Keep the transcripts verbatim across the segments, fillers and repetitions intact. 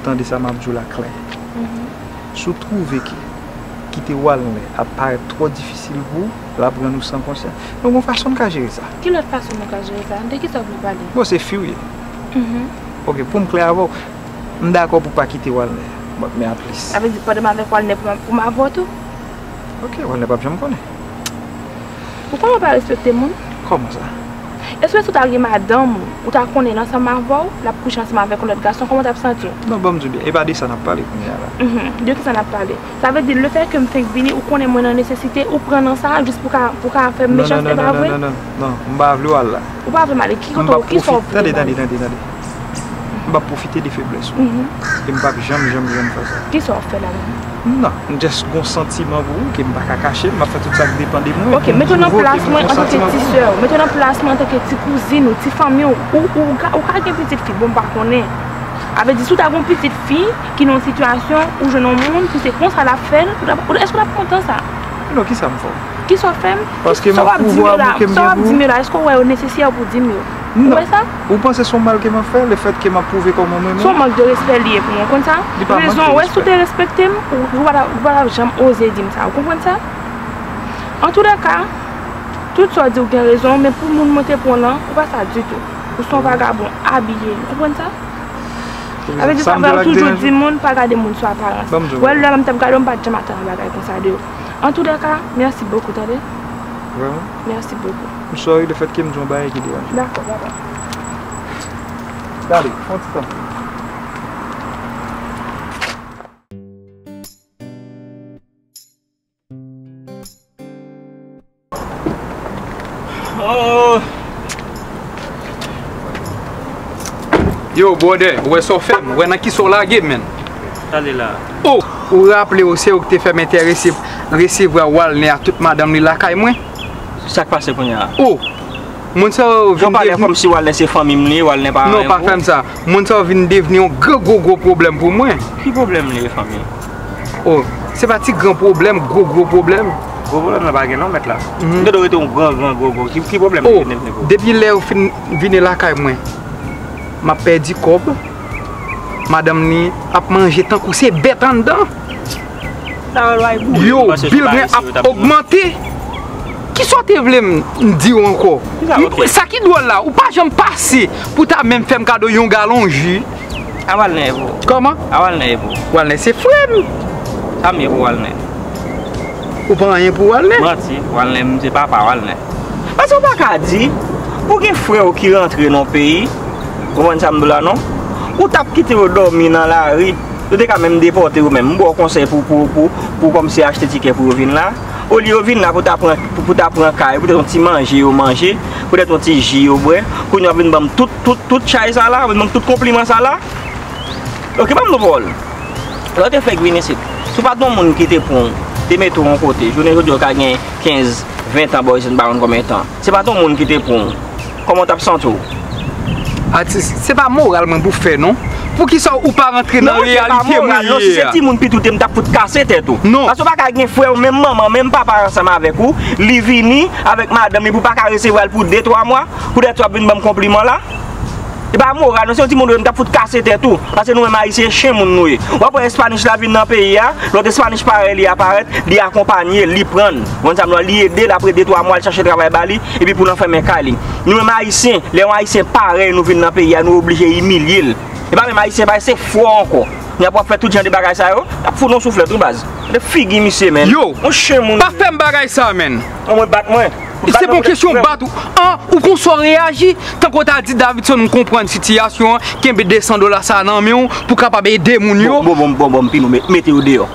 Tande sa m ap di w la klè. Si w twouve ke kite Walnè ap parèt twò difisil pou ou, l ap rann ou san konsyans. Donk, yon fason m ka jere sa. Ki lòt fason nou ka jere sa? De ki sa w vle pale? Bon, se fi w ye. Oke, pou m klè avè w, m dakò pou w pa kite Walnè. Bon, men aplis. Sa vle di pandan m avèk Walnè pou m, pou m avè w tou? Oke, Walnè p ap janm konnen. Ou konnen w pa respekte moun? Kòman sa? Èske si w ta gen madanm ou, ou ta konnen l ansanm avè w, l ap kouche ansanm avèk yon lòt gason, kòman w t ap santi w? Non, ban m di w byen, e pa de sa n ap pale kounye a la. Mhm, de ki sa n ap pale? Sa vle di, lefètke m fenk vini, ou konnen mwen nan nesesite, ou pran nan sa, jis pou ka, pou ka fè m mechanste, pa vre? Non, non, non, non, non, non, non, m pa vle w al la. Ou pa vle m ale, ki kote w, ki sa w vle m ale? Tande, tande, tande, tande. M p ap pwofite de feblès ou. Mhm. E m p ap janm, janm, janm fè sa. Ki sa w ap fè la menm? Non, m just gon santiman pou ou ke m pa ka kache l, m ap fè tout sa k depann de mwen. Ok, mete w nan plas mwen antanke ti sè w, mete w nan plas mwen antanke ti kouzin ou, ti fanmi w, ou, ou ka, ou ka gen pitit fi, bon, m pa konnen. A vle di, si w ta gen yon pitit fi ki nan yon sitiyasyon, ou jwenn yon moun, ki se konsa l ap fè l, ou t ap, ou, èske w t ap kontan sa? Non, ki sa m fè w? Ki sa w fè m? Paske m ap pwouve w amour ke m gen pou ou. Sa w ap di m yo la, èske w wè yo nesesè pou w di m yo? Ou wè sa? Ou panse se yon mal ke m ap fè, lefètke m ap pwouve kòman m renmen w? Se yon mank de respè li ye pou mwen, w konn sa? Li pa mank de respè. Rezon, w wè, si w te respekte m, ou, ou pa ta, ou pa ta janm oze di m sa, ou konprann sa? Antoulèka, tout sa w di w gen rezon, men pou moun mwen te pran lan, ou pa sa ditou. Ou se yon vagabon abiye, ou konprann sa? Sa vle di, sa m fè w toujou di moun, pa gade moun sou aparans. Wè, lè m t ap gade w, m pa t janm atann yon bagay konsa de ou. Antoulèka, mèsi bokou, tande? Vrèman? Mèsi bokou. M sorry lefètke m di yon bagay ki deranje w. Dakò, papa. Gade, fè yon ti tan. Oh. Yo, brother, ou wè sa w fè m? Ou wè nan kisa w lage m, menn? Tande la. Oh, ou raple w se ou ki te fè m enterese resevwa Walnè ak tout madanm li lakay mwen? Sa k pase kounye a? Oh, moun sa yo vin devni. Jan w pale kòmsi Walnè se fanmi m li ye, Walnè pa anyen pou ou. Non, pa fè m sa. Moun sa yo vin devni yon gran gwo gwo pwoblèm pou mwen. Ki pwoblèm li ye, fanmi? Oh, se pa ti gran pwoblèm, gwo gwo pwoblèm. Gwo pwoblèm nan pa gen non, mèt la. Mhm. M te dwe rete yon gran, gran, gwo, gwo. Ki, ki pwoblèm li vin devni pou ou? Oh, depi lè yo fin vini lakay mwen, m ap pèdi kòb. Madanm li ap manje tankou se bèt anndan. Yo, bil mwen ap ogmante. Kisa w te vle m, m di w ankò? Sa ki dwòl la, ou pa janm pase pou ta menm fè m kado yon galon ji. A Walnè ye pou ou. Kòman? A Walnè ye pou ou. Walnè se frè m. Sa m ye pou Walnè? Ou pa anyen pou Walnè? Manti, Walnè, m se papa Walnè. Paske w pa ka di, pou gen frè w ki rantre nan peyi, ou konprann sa m di w la non? Ou t ap kite yo dòmi nan lari, yo te ka menm depòte yo menm. M ba w konsèy pou, pou, pou, pou kòmsi achte tikè pou yo vin la. Olye yo vin la pou ta pran, pou, pou ta pran kay, poutèt yon ti manje yo manje, poutèt yon ti ji yo bwè, kounye a w ap vin ban m tout, tout, tout chay sa la, w ap vin ban m tout konpliman sa la. Ok, ban m yon pawòl. Lè w te fèk vin isit, si w pa t yon moun ki te pran w, te mete w yon kote, jounen jodi a w ka gen kenz, ven tan bò isit, m pa konn konbyen tan. Se pa t yon moun ki te pran w, kòman w t ap santi w? Atis, se pa moral mwen pou fè non. Poukisa ou pa rantre nan reyalite mwen ye a? Non, se pa moral non, si se timoun pitit ou te, m t ap fout kase tèt ou. Non. Paske w pa ka gen frè w, menm manman, menm papa ansanm avèk ou, li vini avèk madanm li pou w pa ka resevwa l pou de, twa mwa, poutèt w ap vin ban m konpliman la. E pa moral non, se yon timoun ou ye, m t ap fout kase tèt ou. Paske nou menm Ayisyen, chen moun nou ye. W ap wè Espanish la vin nan peyi a, lòt Espanish parèy li aparèt, li akonpanye l, li pran l. Ou konn sa m di w, li ede l, apre de, twa mwa, l chache travay ba li, epi pou l anfèmen kay li. Nou menm Ayisyen, lè yon Ayisyen parèy nou vin nan peyi a, nou oblije imilye l. E pa menm Ayisyen parèy, se fò ankò. N ap wè ap fè tout jan de bagay sa yo, ap fout nou souflèt wi baz. Gade figi misye, menn. Yo, yon chen moun. Pa fè m bagay sa, menn. An mwen bat mwen. Se pa yon kesyon bat ou. An, ou konn sa w reyaji? Tankou w ta di Davidson, m konprann sitiyasyon an, kenbe de san dola sa nan men w pou w kapab ede moun yo. Bon, bon, bon, bon, bon, Pino, me-, mete yo deyò.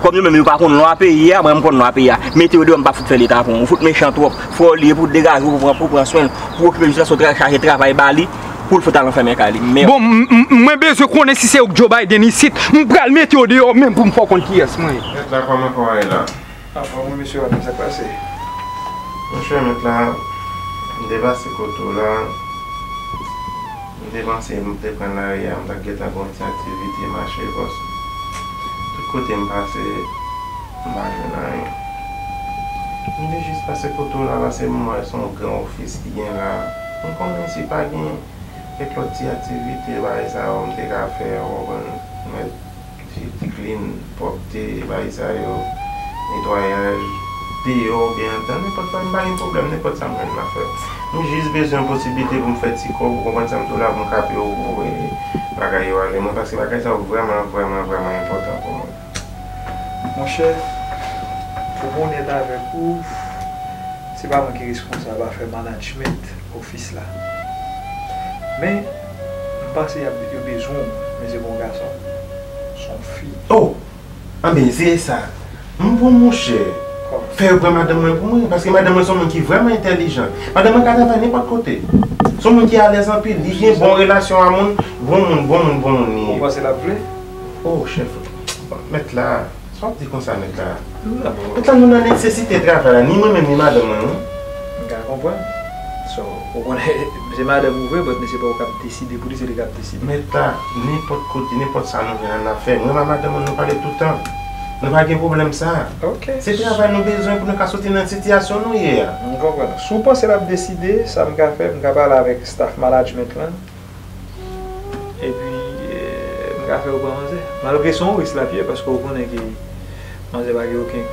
Kòm yo menm yo pa konn lwa peyi a, mwen m konn lwa peyi a. Mete yo deyò, m pa fout fè leta pran w. Ou fout mechan twòp. Frè w li ye pou w degaje w, pou pran, pou pran swen l, pou okipe l jiskaske w tra-, chache travay ba li, pou l fout al anfèmen kay li. Mèd. Bon, m, m, mwen bezwen konnen si se ou k Joe Biden isit. M pral mete w deyò menm pou m fè w konn kiyès mwen ye. Mèt la, kòman kò a ye la? Anfòm wi, mesye Walnè, sa k pase? Monchè, mèt la, m te pase kote w la, m te panse m te pran lari a, m t ap gentan gon ti aktivite mache, paske tout kote m pase, m pa jwenn anyen. M te jis pase kote w la, paske m wè se yon gran ofis ki gen la. M konnen si pa gen kèk lòt ti aktivite, bagay sa yo, m te ka fè, w konprann? Mwen, ti, ti klin, pwòpte, bagay sa yo, netwayaj, deyò oubyen anndan, nenpòt sa, m pa gen pwoblèm, nenpòt sa m jwenn m ap fè. M jis bezwen yon posiblite pou m fè ti kòb, ou konprann sa m di w la, pou m ka peye w, e, bagay yo ale mwen, paske bagay sa yo vrèman, vrèman, vrèman enpòtan pou mwen. Monchè, pou m onèt avèk ou, se pa mwen ki reskonsab afè management ofis la. Men, m panse y ap, yo bezwen w, men se pa yon gason, se yon fi. Oh! Anben, se sa. M bon, monchè. Kòman? Fè yo pran madanm mwen pou mwen, paske madanm mwen se yon moun ki vrèman entèlijan. Madanm mwen ka travay nenpòt kote. Se yon moun ki alèz anpil, li gen bon relasyon a moun, bon moun, bon moun, bon moun li ye. Ou panse l ap vle? Oh, chèf, mèt la. Sa w ap di konsa, mèt la? Mèt la, nou nan nesesite travay la, ni mwen menm, ni madanm mwen, wi. M ka konprann. So, ou konnen, se madanm ou vre, but men se pa ou k ap deside pou li, se li k ap deside. Mèt la, nenpòt kote, nenpòt sa nou jwenn la, n ap fè. Mwen ak madanm mwen, nou pale toutan. Nou pa gen pwoblèm sa. Ok. Se travay nou bezwen pou nou ka soti nan sitiyasyon nou ye a. M konprann. Si w panse l ap deside, sa m ka fè, m ka pale avèk staff management lan. Epi, eh, m ka fè yo pran manzè. Malgre se yon risk l ap ye, paske w konnen ke manzè pa gen okenn,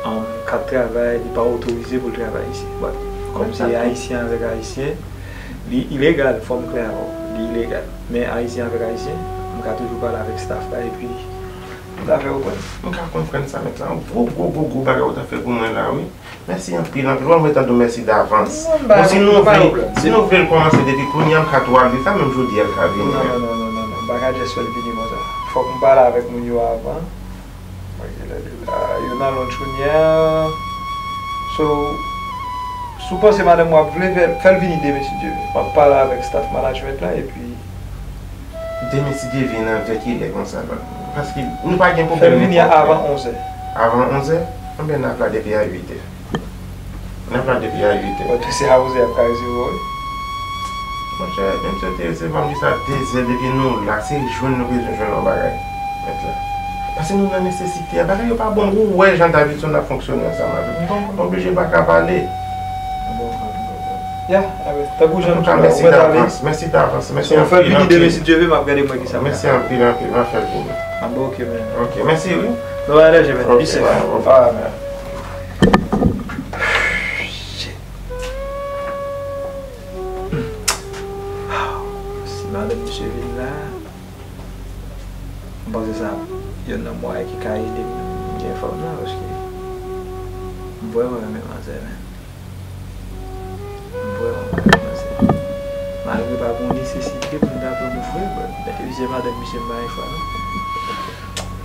um, kat travay, li pa otorize pou l travay isit. But, kòm se Ayisyen avèk Ayisyen, li ilegal, fò m klè avè w, li ilegal. Men Ayisyen avèk Ayisyen, m ka toujou pale avèk staff la, epi m ka fè yo pran. M ka konprann sa, mèt la. Yon gwo, gwo, gwo, gwo bagay ou ta fè pou mwen la, wi. Mèsi anpil, anpil. Mwen, mwen ta di w mèsi davans. Non, m pa, bon, si nou vle, si nou vle l kòmanse depi kounye a, m ka tou ale sa, menm jodi a, l ka vini. Non, non, non, non, non, non. M pa ka just fè l vini konsa. Fòk m pale avèk moun yo avan. Ok, lè li la, yo nan Londres kounye a. So, si w panse madanm ou ap vle, fè, fè l vini demen, si Dye vle. M ap pale avèk staff management la, epi Demen, si Dye vle, nan vè kilè konsa la? Paske nou pa gen pwoblèm nenpòt lè. Fè l vini avan onzè. Avan onzè? Anben, n ap la depi a uitè. N ap la depi a uitè. Bon, se a onzè y ap ka resevwa w, wi. Monchè, menm si yo te resevwa m jis a dezè, depi nou la, se jwenn nou bezwen jwenn yon bagay. Mèt la. Paske nou nan nesesite a. Bagay yo pa bon. Ou wè jan Davidson ap fonksyone ansanm avè m. Donk, m oblije pa ka pale. Ya, anben, tankou jan m di w la, ou mèt ale. Antouka, mèsi davans, mèsi davans, mèsi anpil, anpil. So, fè l vini demen, si Dye vle, m ap gade mwen kisa m ka fè. Mèsi anpil, anpil, m ap fè l pou ou. Ah, bon, ok, man. Ok, mèsi, wi. Nou va ale, man. Ok, peace. Bye, bye. Ah, man. Shit. Si madanm misye vin la, m panse sa ap youn nan mwayen ki ka ede m gen fanm nan, paske m vrèman renmen manzè, man. M vrèman renmen manzè. Malgre pa gen nesesite pou m ta pran pou frè, but, men se madanm misye m pa gen chwa, non.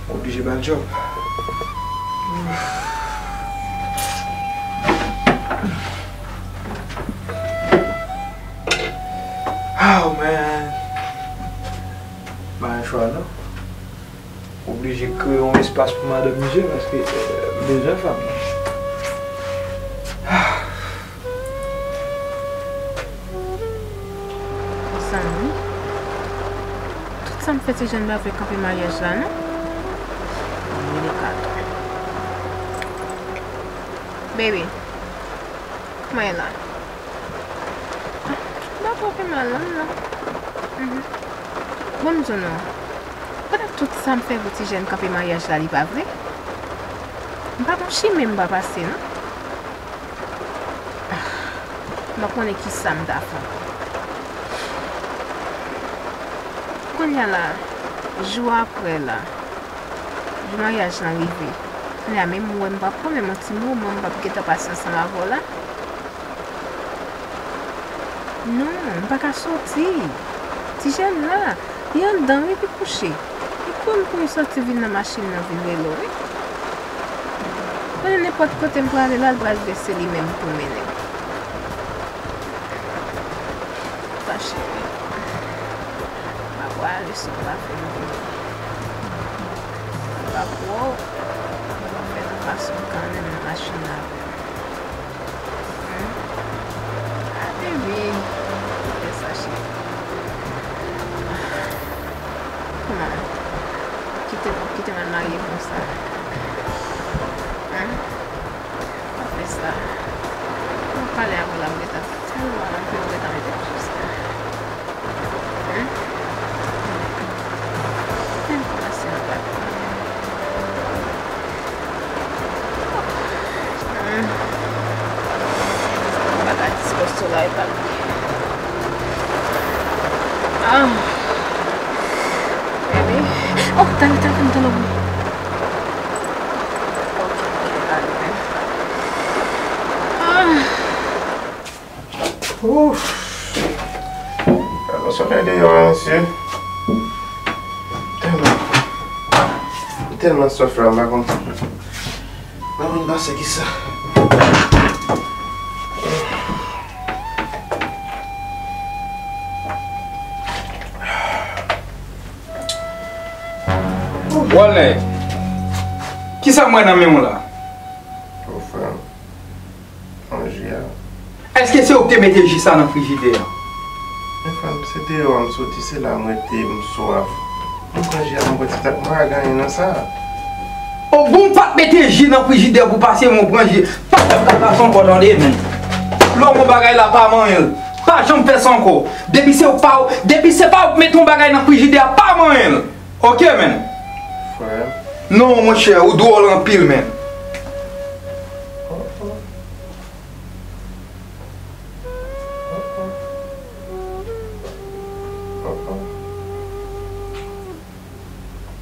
M oblije ba l djòb. Oh, man. M pa gen chwa, non. Oblije kreye yon espas pou madanm misye paske, euh, m bezwen fanm nan. Mezanmi, tout sa m fè ti jèn pa vle kanpe maryaj la, non. Ban m rele Kato. Baby, kòman w ye la? Ah, m pa twò pi mal, non, non. Mhm. Bon, m di w non. Pandan tout sa m fè pou ti jèn kanpe maryaj la, li pa vle. M pa gon chimen m pa pase, non. Ah, m pa konnen kisa m ta fè ankò. Kounye a la, jou apre la, jou maryaj lan rive. Kounye a menm ou wè m p ap pran menm yon ti moman, m p ap gentan pase ansanm avè w la. Non, m pa ka soti. Ti jèn la, li anndan wi, li kouche. Li konn pou li soti vin nan machin nan vin rele w wi. Konnen nenpòt kote m prale la, l pral vle se li menm pou mennen m. Sa cheri. M ap prale si w pa fè m vini. M p ap wè w. M ap fè tout fason kanmenm nan machin nan avè w. Hmm? Ah, baby. Fè sa, cheri. Kòman? Kite, kite m al marye konsa. Hmm? Pa fè sa. Mwen pale avè w la, m gentan tèlman anvi, m gentan mete m sou sèn. Hmm? Menm kòmanse Ay, papi. Ah. Baby. Oh, talè, talè, talè, talè. Ah. Ouf. Gade yon solèy deyò a, mesye. Tèlman, tèlman sòf la, m pa konn, m pa konn pase ki sa. Walney, kisa m wè nan men w la? O frè m, pran ji a. Èske se ou ki te mete ji sa nan frijidè a? Men frè m, se deyò a m soti, se la m rete, m swaf. M pran ji a, m bwè ti tap, m pa ka gen anyen nan sa. O bon, ou pa t mete ji nan frijidè pou pase, men w pran ji. Pa fè m kalbas ankò tande, men. Lè w wè yon bagay la, pa manyen l. Pa janm fè sa ankò. Depi se ou pa, depi se pa ou k mete yon bagay nan frijidè a, pa manyen l. Oke, men. Frè. Non, monchè, ou dwòl anpil, men. Oh, oh. Oh, oh. Oh, oh.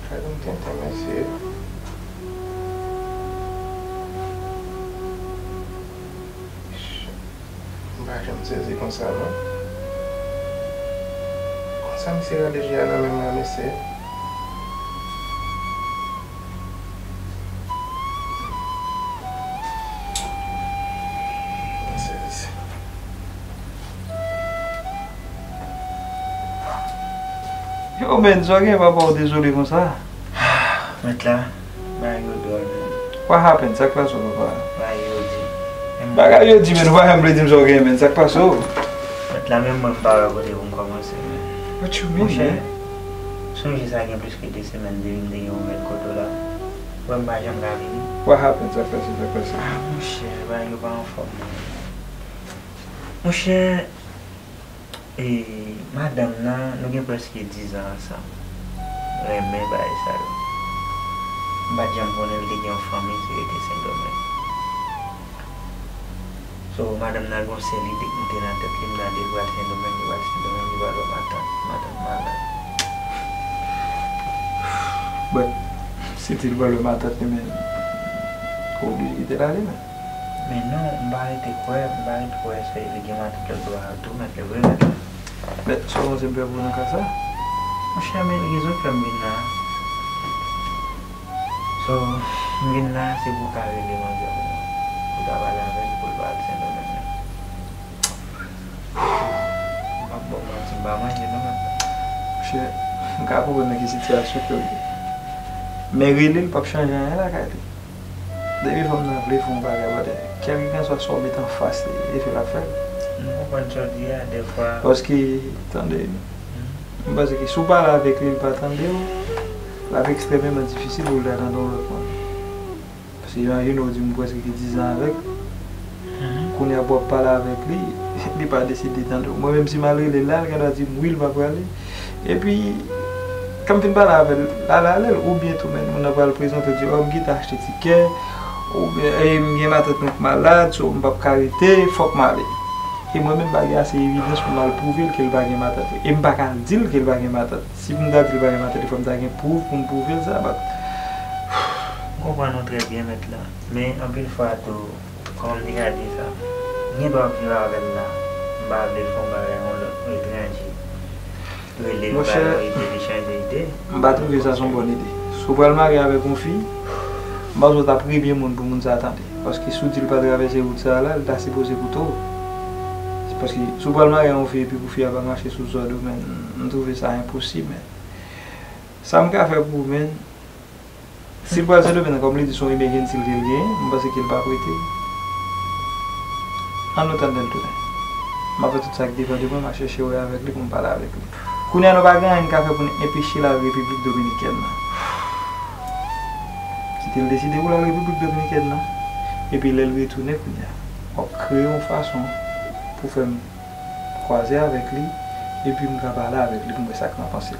Gade m tenten, mesye. M pa janm sezi konsa, non. Konsa, misye rale ji a nan men m la, mesye. Yo, men, sa w gen, papa, w dezole konsa? Mèt la, bagay yo dwòl, men. What happened? Sa k pase w, papa? Bagay yo di. Bagay yo di, men, ou pa janm vle di m sa w gen, men. Sa k pase w? Mèt la, menm mwen, m pa wè kote pou m kòmanse, men. What you mean, man? Monchè, sonje sa gen plis ke de semèn depi m te gen yon mèt kote w la. Ou wè m pa janm ka vini. What happened? Sa k pase? Sa k pase? Ah, monchè, bagay yo pa anfòm, non. Monchè, e, madanm nan, nou gen prèske dizan ansanm. M renmen bagay sa yo. M pa t janm konnen l te gen yon fanmi ki rete Sendomeng. So, madanm nan gen yon sèl ide k moute nan tèt li, m tande l pral Sendomeng, li pral Sendomeng, li pral wè matant, matant malad. But, si te l pral wè matant li, men, ou oblije kite l ale, men. Men non, m pa rete kwè, m pa rete kwè se li gen matant lòt bò a tou, mèt, lè vre mèt la. Men, sa w panse m fè pou w nan ka sa? Monchè, men rezon k fè m vin la. So, m vin la, se pou w ka rele manzè pou mwen. Pou w ta pale avè l, pou l pa al Sendomeng. M p ap ba w manti, m pa manje non, mèt la. Monchè, m ka konprann nan ki sitiyasyon ke w ye. Men rele l p ap chanje anyen lakay li. Depi fanm nan vle fè yon bagay, brother, kèlkeswa sa w met anfas li, e fè l ap fè l. M konprann sa w di a, dèfwa. Paske, tande, m panse ke si w pale avèk li, li pa tande w, l ap ekstrèmeman difisil pou l ta tande yon lòt moun. Paske imajine w di m prèske gen dizan avèk li. Kounye a pou w ap pale avèk li, li pa deside tande w. Mwen menm si m al rele l la, l gendwa di m wi, l pa prale. Epi, kan m fin pale avè l, l al ale l, oubyen tou menm, moun nan pral prezante w, di, o, m gentan achte tikè, oubyen, e, m gen matant mwen k malad, so m p ap ka rete, fòk m ale. E mwen menm, m pa gen ase evidans pou m al pwouve l ke l pa gen matant. E m pa ka al di l ke l pa gen matant. Si pou m ta di l pa gen matant, fò m ta gen pwouv pou m pwouve l sa, but. M konprann ou trè byen, mèt la. Men, anpil fwa tou, kòman m te ka di sa? M gen dwa ap viv avè l la. M pa vle l fè yon bagay yon lòt etranje. Rele l, ba l yon ide, li chanje ide. M pa twouve sa se yon bòn ide. Si w pral marye avèk yon fi, m panse w t ap premye moun pou moun sa a tande. Paske si w di l pa travèse wout sa a la, li ta sipoze koute w. Se paske si w pral marye yon fi epi pou fi a pa mache sou zòd ou, men, m twouve sa enposib, men. Sa m ka fè pou ou, men, si l pral Sendomeng, kòm li di se yon emergency l ke l genyen, m panse ke l p ap rete. Ann nou tann lè l tounen. M ap fè tout sa k depann de mwen, m ap chèche wè avèk li pou m pale avèk li. Kounye a nou pa gen anyen n ka fè pou n enpeche l al Repiblik Dominikèn nan. Kite l deside pou l al Repiblik Dominikèn nan. Epi lè l retounen kounye a, w ap kreye yon fason pou fè m kwaze avèk li, epi m ka pale avèk li pou m wè sa k nan panse l.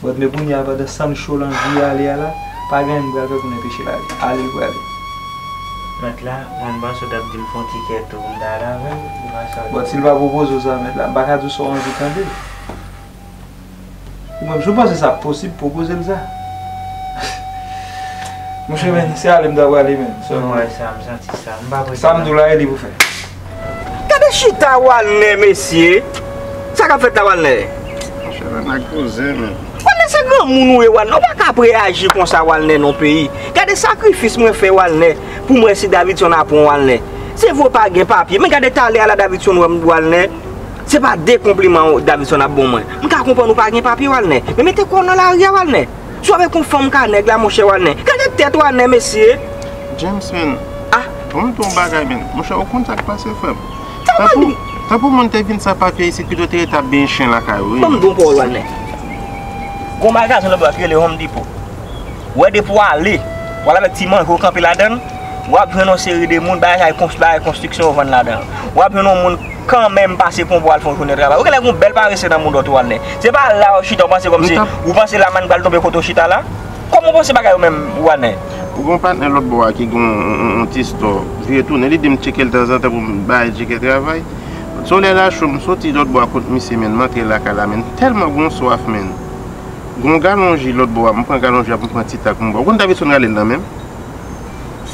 But men kounye a, pandan Sancho l anvi ale a la, pa gen anyen m pral fè pou n enpeche l ale. Ale l prale. Mèt la, mwen m panse w t ap di m fè yon ti kè tou pou m ta ale avè l, m pa sa. Bon, si l pa pwopoze w sa, mèt la, m pa ka di w sa w anvi tande. Ou menm, si w panse sa posib, pwopoze l sa. Monchè, men, se ale m ta prale, men. Mwen wè sa, m santi sa. M pa prete. Sa m di w la, e li pou fè. Gade chita Walnè, mesye. Sa k ap fèt la, Walnè? Monchè, Walnè ak poze, men. Walnè, se granmoun ou ye, Walnè. Ou pa ka ap reyaji konsa, Walnè, nan yon peyi. Gade sakrifis mwen fè, Walnè, pou m wè si Davidson ap pran Walnè. Se vre w pa gen papye. Men gade talè a la Davidson wè m, Walnè. Se pa de konpliman Davidson ap ban mwen. M ka konprann ou pa gen papye, Walnè. Men mete kò w nan lari a, Walnè. Si w avèk yon fanm ka nèg la, monchè Walnè. Gade tèt Walnè, mesye. James, men. Ah. Bon, m di w yon bagay, men. Monchè, ou konn sa k pase, frè m? Tanpou, tanpou moun te vin san papye isit, pito te rete ap benyen chen lakay ou, wi. Ban m di w yon pawòl, Walnè. Gon magazen lòtbò a ki rele Home Depot. W wè depi w ale, w al avèk ti manje w kanpe ladan l, w ap jwenn yon seri de moun, bagay sa, kons-, bagay konstriksyon yo vann ladan l. W ap jwenn yon moun kanmenm pase pon pou al fè yon jounen travay. Ou genlè gen yon bèl parese nan moun dòt ou, Walnè. Se pa la w chita, w panse kòmsi, ou panse la mann pral tonbe kote w chita la? Kòman w panse bagay yo menm, Walnè? Ou gen yon patnè lòtbò a ki gen yon, yon, yon, yon ti stò. Vire tounen, li di m tcheke l tanzantan pou m bay tcheke travay. Solèy la cho, m soti lòtbò a kot misye, men, m antre lakay la, men, tèlman gon swaf, men. Gon galon ji lòtbò a, m pran galon ji a pou m pran ti tak pou m bwè. Ou konn Davidson rale l nan men m?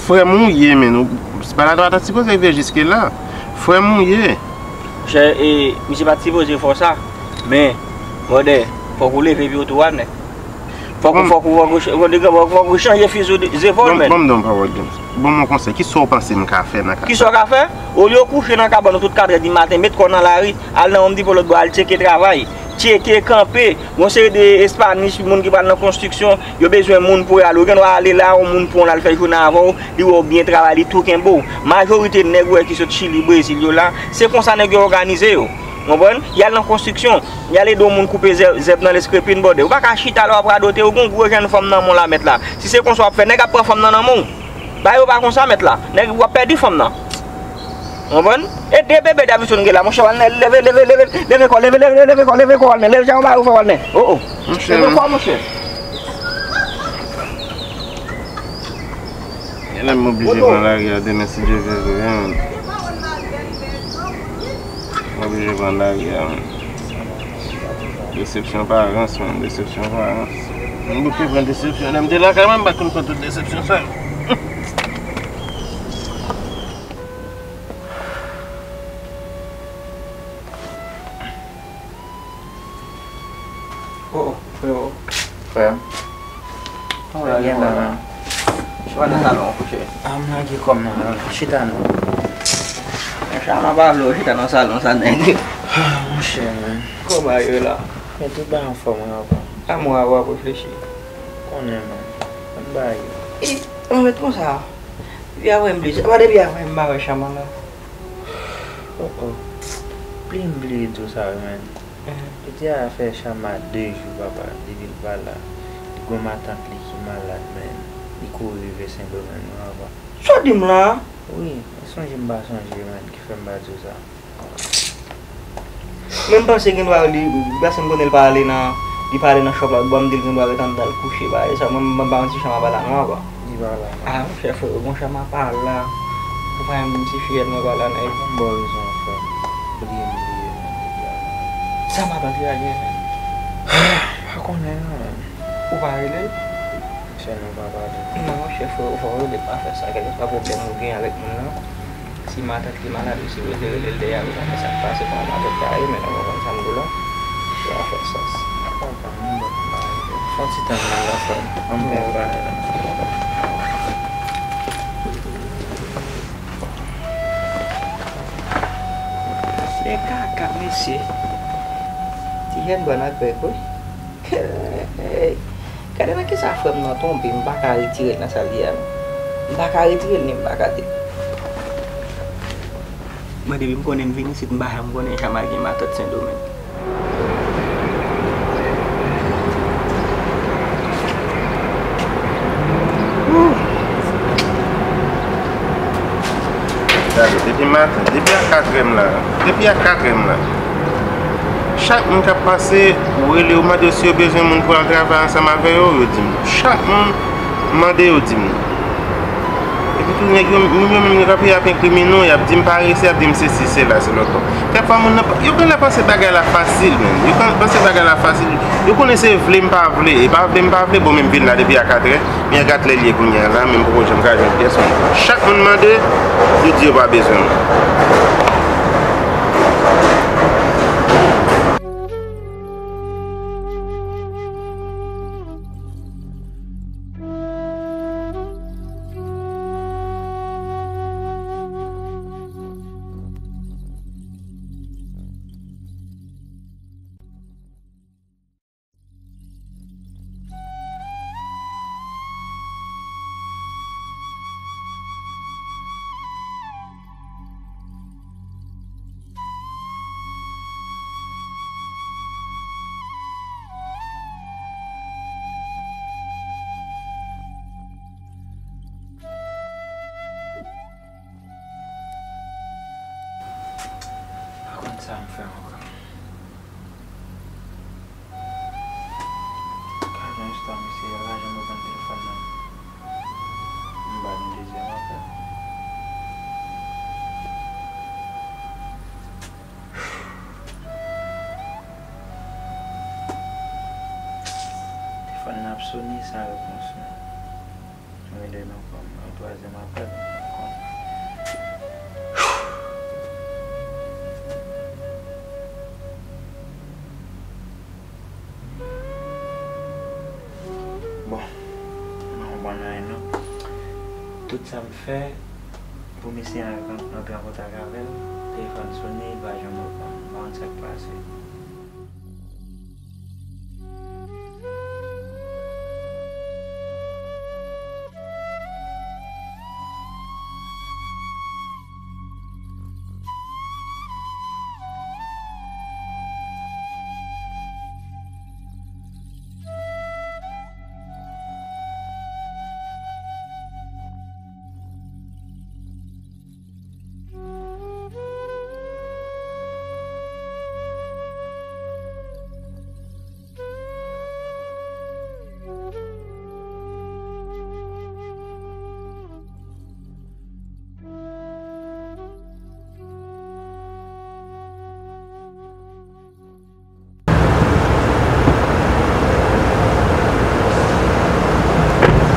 Frè m ou ye, men, ou, se pa la dwa ta sipoze rive jiske la. Frè m ou ye. Monchè, e, misye pa t sipoze fè w sa, men, brother, fòk ou leve pi w tou, Walnè. Fòk ou, fòk ou, fòk ou, fòk ou, fòk ou chanje fizi w de zepòl, men. Ban m, ban m di w yon pawòl, James. Ban m yon konsèy. Kisa w panse m ka fè nan ka sa? Kisa w ka fè? Olye w kouche nan kabann ou tout katrè di maten, met kò w nan lari, al nan Home Depot lòtbò, al tcheke travay. Tcheke, kanpe. Gon seri de Espanish, moun ki pral nan konstriksyon, yo bezwen moun pou yo ale. Ou gen dwa ale la, yon moun pran w, l al fè jounen avè w, li wè w byen travay, li tou kenbe w. Majorite nèg ou wè ki sot Chili, Brezil yo la, se konsa nèg yo òganize yo. Konprann? Y al nan konstriksyon, y al ede yon moun koupe zè-, zèb nan Leskrepin, brother. Ou pa ka chita la w ap radote, ou gen yon gwo jèn fanm nan men w la, mèt la. Si se konsa w ap fè, nèg ap pran fanm nan nan men w. Bagay yo pa konsa, mèt la. Nèg, w ap pèdi fanm nan. Konprann? E de bebe Davidson gen la, monchè, Walnè, leve, leve, leve, leve kò, leve, leve, leve kò, leve kò, Walnè, leve, jan w ba ou fè, Walnè. Oh, oh. Monchè, leve kò, monchè. Genlè m oblije pran lari a demen, si Dye vle, vre, wi, men. M oblije pran lari a, men. Desepsyon pa rans, men. Desepsyon pa rans. M bouke pran desepsyon. Lè m te lakay mwen, m pa t konn pran tout desepsyon sa yo. Oh, oh, freo. Frè m. Kòman w lage kò w la? Ou pa nan salon w kouche? A, m lage kò m nan la. Chita non. Chama pa vle w chita nan salon sa, nèg. Ah, monchè, men. Kòman yo la? Men tout bagay anfòm, wi, papa. A mwen, w ap reflechi. Konnen, men. Ann ba yo. E, mwen mèt konsa. Depi avè m bliye. Pa depi avè m pa wè Chama la. Oh, oh. Bliye m bliye di w sa, wi, men. Jodi a fè Chama de jou, papa, depi l pa la. Li gon matant li ki malad, men. Li kouri rive Sendomeng, wi, papa. Sa w di m la? Wi, e sonje m pa sonje, men, ki fè m pa di w sa. Men m panse gen dwa li, paske m konnen l pa ale nan, li pa ale nan shop la, bon, m di l gen dwa ret anndan l kouche, bagay sa, mwen, m pa wè si Chama pa la non, papa. Li pa la non. Ah, monchè, frè, bon, Chama pa la. Ou pa menm si fiyèt mwen pa la, nèg. Ban m ba w rezon, frè m. Bliye m, bliye m, depi avan. Sa matant li a gen, men? Pa konnen non, men. Ou pa rele l? Monchè, non, papa, de. Non, monchè, frè, ou fò rele, pa fè sa, kèlkeswa pwoblèm ou gen avèk moun nan. Si matant li malad, ou sipoze rele l dèyè, ou konnen sa k pase, kòman matant la ye, men ou konprann sa m di w la. Sa pa fè sans. Papa, m bon, m pa rele. Fè yon ti tan nan la, frè m. Ban m fè yon bagay la. Se kaka, mesye. Ti jèn bòn ak bèk, wi. Hey, gade nan kisa frè m nan tonbe, m pa ka retire l nan sa l ye a, non. M pa ka retire l, ni m pa ka di l. Mwen, depi m konnen m vin isit, m pa janm konnen Chama gen matant Sendomeng. Gade, depi maten, depi a katrè m la, depi a katrè m la, chak moun k ap pase, ou rele yo, mande yo si yo bezwen moun pou al travay ansanm avè yo, yo di m. Chak moun, m mande yo, di m. Epi Nèg yo, moun yo menm yo kanpe ap enkrimine w, y ap di m parese, y ap di m sesi, sela, se lòt bò. Kèk fwa moun nan, yo genlè panse bagay la fasil, menm. Yo kan-, panse bagay la fasil. Yo konnen se vle m pa vle. E pa vle m pa vle, bon, menm vin la depi a katrè. Men gad lè l ye kounye a la, men m poko janm ka jwenn pyès moun. Chak moun mande, yo di yo pa bezwen mwen. Pa konn sa m fè ankò. Ka gen istwa misye a, pa janm reponn telefòn nan. M ba l yon dezyèm apèl. Telefòn nan ap sone san repons non. Mwen rele l ankò, m nan twazyèm apèl ankò. Bon, m pa konprann anyen non. Tout sa m fè pou misye an rantre an kontak avè l, telefòn sone, li pa janm reponn. M pa konn sa k pase.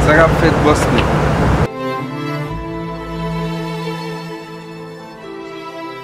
Sa k ap fèt, bòs mwen?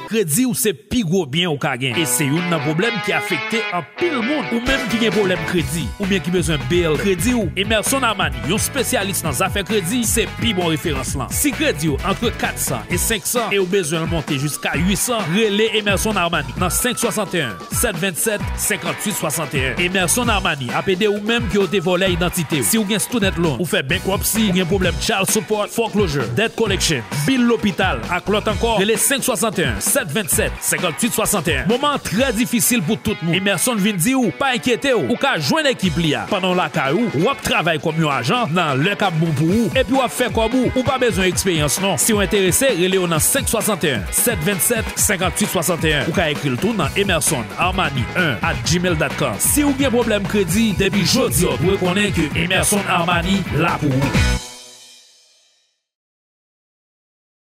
Kredi w se pi gwo byen ou ka gen, e se youn nan pwoblèm ki afekte anpil moun. Ou menm ki gen pwoblèm kredi, oubyen ki bezwen bèl kredi w, Emerson Armani, yon espesyalis nan zafè kredi, se pi bon referans lan. Si kredi w antre kat san e senk san e w bezwen l monte jiska uit san, rele Emerson Armani nan senk swasanteyen, sèt vennsèt, senkantuit swasanteyen. Emerson Armani ap ede ou menm ke yo te vòlè idantite w. Si w gen student loan, ou fè bankruptcy, ou gen pwoblèm child support, foreclosure, debt collection, bil lopital ak lòt ankò, rele senk swasanteyen, sèt vennsèt, senkantuit swasanteyen. Moman an trè difisil pou tout moun. Emerson vin di w, pa enkyete w, ou ka jwenn ekip li a. Pandan w lakay ou, w ap travay kòm yon ajan nan lè k ap bon pou ou, epi w ap fè kòb ou. Ou pa bezwen eksperyans non. Si w enterese, rele yo nan senk swasanteyen, sèt vennsèt, senkantuit swasanteyen. Ou ka ekri l tou nan emerson armani un at gmail dot com. Si w gen pwoblèm kredi, depi jodi a w dwe konnen ke Emerson Armani la pou ou.